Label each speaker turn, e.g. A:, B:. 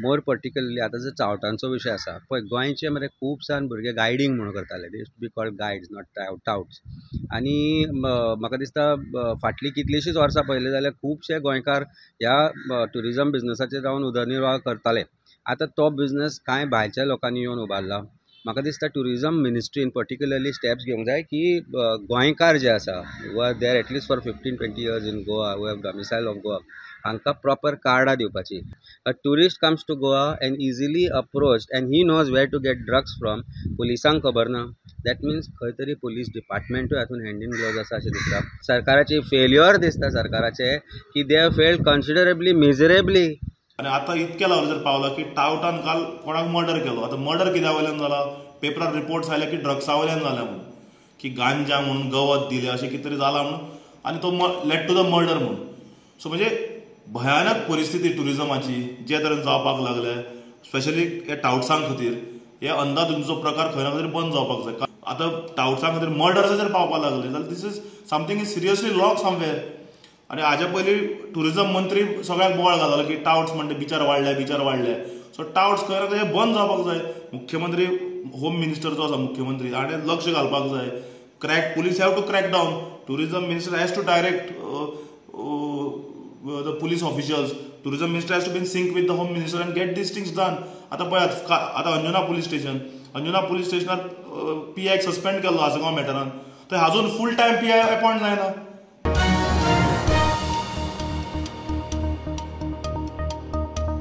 A: मोर particularly आतां जर चावटांचो विशय आसा पळय, गोंयचे मरे खूब जाण भुरगे गायडींग म्हणून करताले. They used to be called guides, not touts. आनी म्हाका दिसता फाटलीं कितलींशींच वर्सां पळयलीं जाल्यार खुबशे गोंयकार ह्या ट्युरिजम बिजनसाचेर रावन उदरनिर्वाह करताले. आतां तो बिजनस कांय भायरच्या लोकांनी येवन उबारला. म्हाका दिसता ट्युरिजम मिनिस्ट्रीन पर्टिक्युलरली स्टेप्स घेवंक जाय की गोंयकार जे आसा, who are there at least for 15-20 years in Goa, who have domicile of Goa, हांकां प्रॉपर कार्डां दिवपाची. A tourist comes to Goa and easily approach and he knows where to get drugs from. पुलिसांक खबर ना. That means खंय तरी police डिपार्टमेंटूय हातूंत hand in gloves आसा अशें दिसता. सरकाराची फेल्युअर दिसता सरकाराचें की they have failed considerably, miserably.
B: आनी आतां इतक्या लेवलाचेर पावला की टावटान काल कोणाक मर्डर केलो. आतां मर्डर कित्या वयल्यान जाला? पेपरार रिपोर्ट्स आयले की ड्रग्सा वयल्यान जाल्या म्हणून, की गांजा म्हणून गवत दिलें अशें कितें तरी जालां म्हणून, आनी तो लेड टू the murder म्हणून. सो म्हणजे भयानक परिस्थिती ट्युरिजमाची जे तरेन जावपाक लागल्या, स्पेशली ह्या टावट्सां खातीर. हे अंदाधुंदीचो प्रकार खंय ना खंय तरी बंद जावपाक जाय. आतां टावट्सां खातीर मर्डर्साचेर पावपाक लागले जाल्यार this is something is seriously wrong somewhere. आनी हाज्या पयलीं ट्युरिजम मंत्री सगळ्याक बोवाळ घालतालो की टावट्स म्हणटा बिचार वाडल्या, बिचार वाडल्या. सो टावट्स खंय ना खंय बंद जावपाक जाय. मुख्यमंत्री, होम मिनिस्टर जो आसा मुख्यमंत्री, हाणें लक्ष घालपाक जाय. Crack police have to crack down. Tourism minister has to direct the police officials. Tourism minister has to be in sync with the home minister and get these things done. आतां पळयात, आतां Anjuna police station, Anjuna police स्टेशनार P आयक suspend केल्लो आसगांव मॅटरान, थंय अजून full time P I appoint जायना.